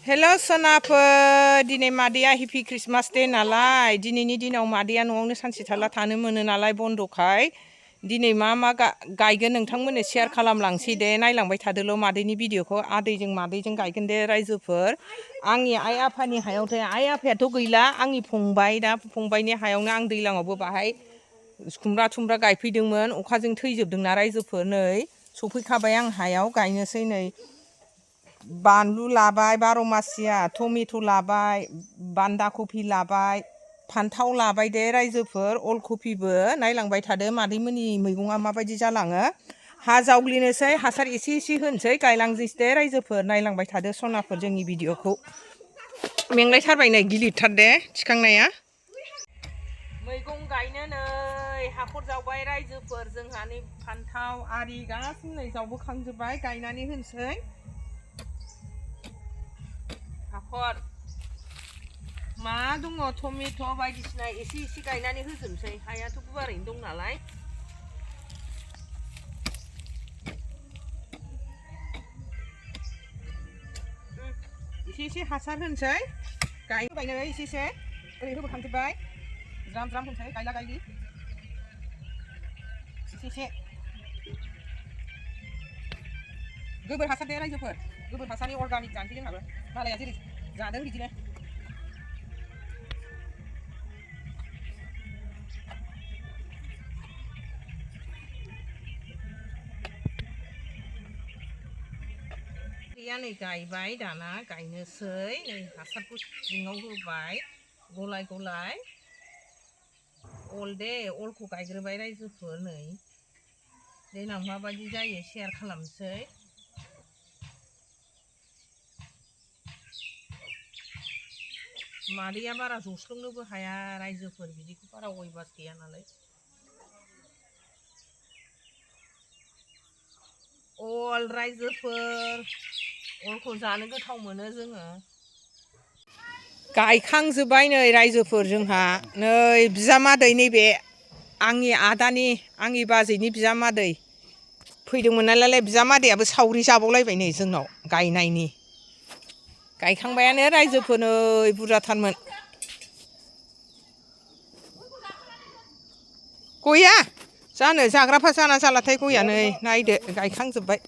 Hello sonapwr दिनै मादैया happy Christmas day नालाय दिनैनि दिनाव मादैया न'आवनो सानसे थाला थानो मोनो नालाय बन्दखाय दिनै मा गायगोन नोंथांमोननो शेयार खालामलांसै दे नायलांबाय थादोल' मादैनि भिडिअखौ आदैजों मादैजों गायगोन दे रायजोफोर आंनि आइ आफानि हायावथ' आइ आफायाथ' गैला आंनि फंबाय दा फंबायनि हायावनो आं दैलाङावबो बाहाय खुमब्रा थुमब्रा गायफैदोंमोन अखाजों थैजोबदोंना रायजोफोर नै सफैखाबाय आं हायाव गायनोसै नै बानलु लाबाय बार'मासिया टमेट' लाबाय बान्दा कफि लाबाय फान्थाव लाबाय दे रायजोफोर अल कफिबो नायलांबाय थादो मादैमोननि मैगङा माबायदि जालाङो हा जावग्लिनोसै हासार एसे एसे होनोसै गायलांसै दे रायजोफोर नायलांबाय थादो सनाफोर जोंनि भिडिअखौ मेंलायथारबाय नै गिलिरथार दे थिखांनाया मैगं गायनो नै हाखर जावबाय रायजोफोर जोंहा नै फान्थाव आरि गासिबो नै जावबोखांजोब्बाय गायनानै होनोसै हाखर मा दङ टमेट' बायदिसिना एसे एसे गायनानै होजोबसै हायाथ' गुवारैनो दं नालाय एसे एसे हासार होनोसै गायनो एसे एसे ओरै होबोखांजोब्बाय ज्राम ज्राम होनोसै गायला गायलि एसे एसे गोबोर हासार दे रायजोफोर गोबोर हासारनि अर्गानिक जानोसै जोंहाबो मालाया जेरै जादों बिदिनो नै गायबाय दाना गायनोसै नै हासारखौ सिङाव होबाय गलाय गलाय अल दे अलखौ गायग्रोबाय रायजोफोर नै देनां माबायदि जायो शेयार खालामसै मादैया बारा जस्लोंनोबो हाया रायजोफोर बिदिखौ बारा अयबास गैया नालाय अल रायजोफोर अलखौ जानो गोथाव मोनो जोङो गायखांजोब्बाय नै रायजोफोर जोंहा नै बिजामादै नैबे आंनि आदानि आंनि बाजैनि बिजामादै फैदोंमोन नालाय बिजामादैयाबो सावरि जाबावलायबाय नै जोंनाव गायनायनि गायखांबायानो रायजोफोर नै बुरजाथारमोन गया जानो जाग्राफा जाना जालाथाय गया नै नायदो गायखांजोब्बाय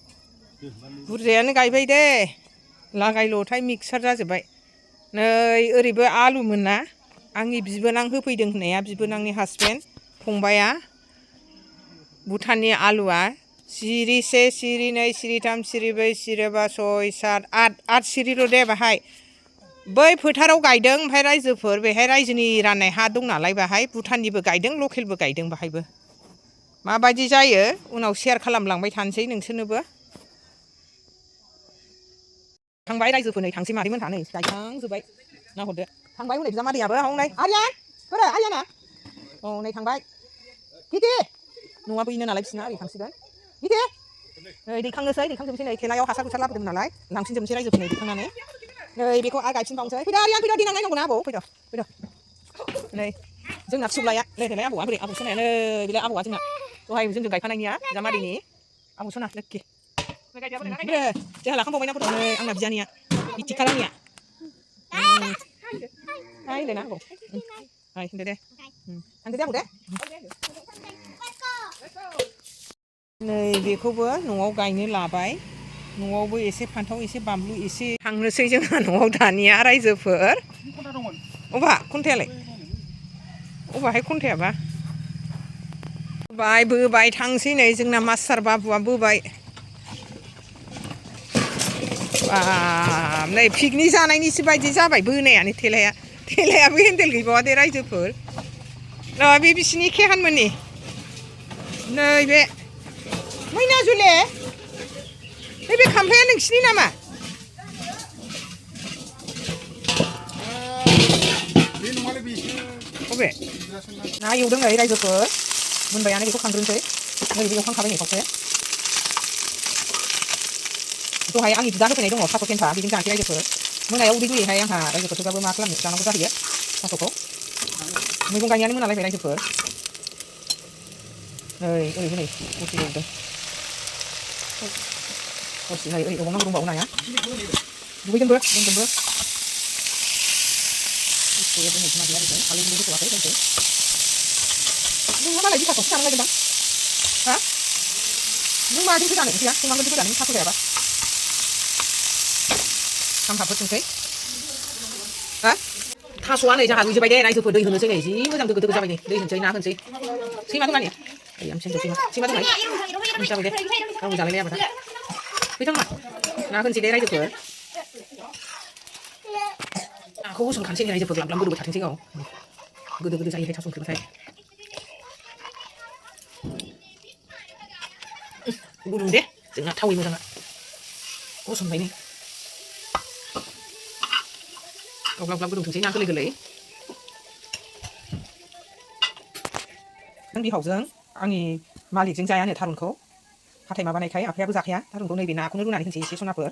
बुरजायानो गायबाय दे लागाय लथाय मिक्सार जाजोब्बाय नै ओरैबो आलुमोन ना आंनि बिबोनां होफैदों होननाया बिबोनांनि हासबेन्ड फंबाया भुटाननि आलुआ सिरिसे सिरिनै सिरिथाम सिरिब्रै सिरिबा सय सात आठ सिरिल' दे बाहाय बै फोथाराव गायदों ओमफ्राय रायजोफोर बेहाय रायजोनि राननाय हा दं नालाय बाहाय भुटाननिबो गायदों लकेलबो गायदों बाहायबो माबायदि जायो उनाव शेयार खालामलांबाय थानोसै नोंसोरनोबो थांबाय रायजोफोर नै थांसै मादैमोनहा नै गायखांजोब्बाय नाहरदो थांबाय हनै बिजामादैयाबो हनै आरियान बोरो आरियाना औ नै थांबाय गिदि न'आ बैनो नालाय बिसिना ओरै थांसिगोन गिदि नै दैखांजोबसै नै थेलायाव हासार हुसार लाबोदों नालाय लांफिनजोबसै रायजोफोर नै दैखांनानै नै बेखौ आरो गायफिनबावनोसै फैदो आरियान फैदो देनां नायनांगौ ना आबौ फैदो नै जोंना फिसौलाया नै देलाय आबौआ बोरै आबौ सनाया नै बेलाय आबौआ जोंना दहाय जोंजों गायफानायनिया बिजामादैनि आबौ सना लोखि जोंहा लाखांबावबायना फट' नै आंना बिजानिया इटि खालारनिया हाय होनदो ना आबौ हाय होनदो दे थांदो दे आबौ दे नै बेखौबो न'आव गायनो लाबाय न'आवबो एसे फान्थाव एसे बानलु एसे थांनोसै जोंहा न'आव दानिया रायजोफोर अबा खन्थायालाय अबाहाय खन्थायाबा बोबाय थांसै नै जोंना मास्टार बाबुआ बोबाय नै पिकनिक जानायनिसो बायदि जाबाय बोनायानो थेलायाबो हेन्देल गैबावा दे रायजोफोर बे बिसिनि केहानमोननि नैबे मैना जुले नैबे खामफ्लाया नोंसिनि नामा अबे ना एवदों नै रायजोफोर मोनबायानो बेखौ खांग्रोनोसै नै बे एवखांखाबाय नै खावसे दहाय आंनि बिदा होफैनाय दङ थास' फेन्था बेजों जानोसै रायजोफोर मोनायाव उदै दुयोहाय आंहा रायजोफोरखौबाबो मा खालामनो जानांगौ जाहैयो थास'खौ मैगं गायनायानो मोनालायबाय रायजोफोर नै ओरैबो नै दसे एवदों दसे नै ओरै एवनांगौ दंबावो नाया दुगैगोनबो लोंगोनबो इसोर जोंनि मादैया ओरैनो आलौनोबो होथ'वाखै जोंखौ नोंहा मालाय बिसाखौसो जानो नागिरदों हा नों माजोंसो जानो ओंख्रिया संनांगोनसो गोरा नों थास' जायाबा खामहाबहोथोंसै हा थास'आ नै जोंहा रुइजोबबाय दे रायजोफोर दै होनोसै नै जि मोजां दोगो दोगो जाबाय नै दै होनोसै ना होनोसै सैमा दं नानि आम सैमा दं जाबाय दे रावबो जालायलायाबाथाय फैथां मा ना होनोसै दे रायजोफोर नाखौ होसनखानोसै रायजोफोर ग्लाब ग्लाब गोदौबाय थाथोंसै गाव गोदो गोदो जायोहाय थास' ओंख्रिबाथाय गुदुं दे जोंना थावै मोजाङा होसनबाय नै ग्लाब ग्लाब गोदौथोंसै ना गोरलै गोरलै नों बिहावजों आंनि मालिकजों जायानो थारुनखौ हाथाय माबानायखाय आफायाबो जाखाया थारुनखौ नैबे नाखौनो रुनानै होनोसै एसे सनाफोर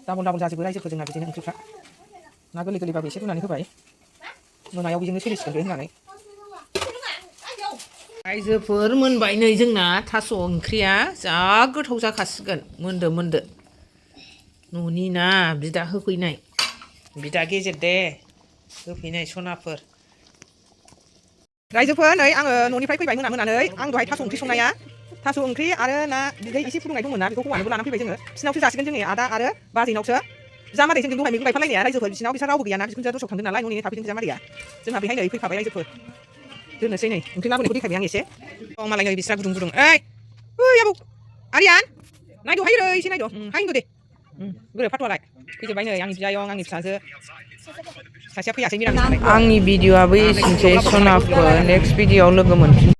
डाबल डाबल जाजोबो रायजोफोर जोंना बिदिनो ओंख्रिफ्रा ना गोरलै गोरलैबाबो एसे रुनानै होबाय मोनायाव बेजोंनो सोलिसिगोन बे होननानै रायजोफोर मोनबाय नै जोंना थास' ओंख्रिया जा गोथाव जाखासिगोन मोनदो मोनदो न'नि ना बिदा होफैनाय बिदा गेजेर दे होफैनाय सनाफोर रायजोफोर नै आङो न'निफ्राय फैबाय मोनानै आं दहाय थास' ओंख्रि संनाया थास' ओंख्रि आरो ना बिदै एसे फुदुंनाय दंमोन ना बेखौ हौवानोबो लानानै फैबाय जोङो बिसिनावसो जासिगोन जोंनि आदा आरो बाजैनावसो बिजामादै जोंजों दहाय मैगं गायफालायनाया रायजोफोर बिसिनाव बिसोर रावबो गैयाना बिखुनजोआ दस्रायाव थांदों नालाय न'नि थाफैदों बिजामादैया जोंहा बेहाय नै फैखाबाय रायजोफोर दोननोसै नै ओंख्रि लाबोनायखौ देखायबाय आं एसे दं मालाय नै बिस्रा गुदुं गुदुं ओइ आबौ आरियान नायद' हाय एसे नायद' हाय होनद' दे गोरोबफाथ'आलाय फैजोबबाय नै आंनि बियायं आंनि फिसाजो सासेया फैयासै मिरामिस आंनि भिडिअ'आबो एसेनोसै सनाफोर नेक्स्ट भिडिअ'आव लोगो मोनफिन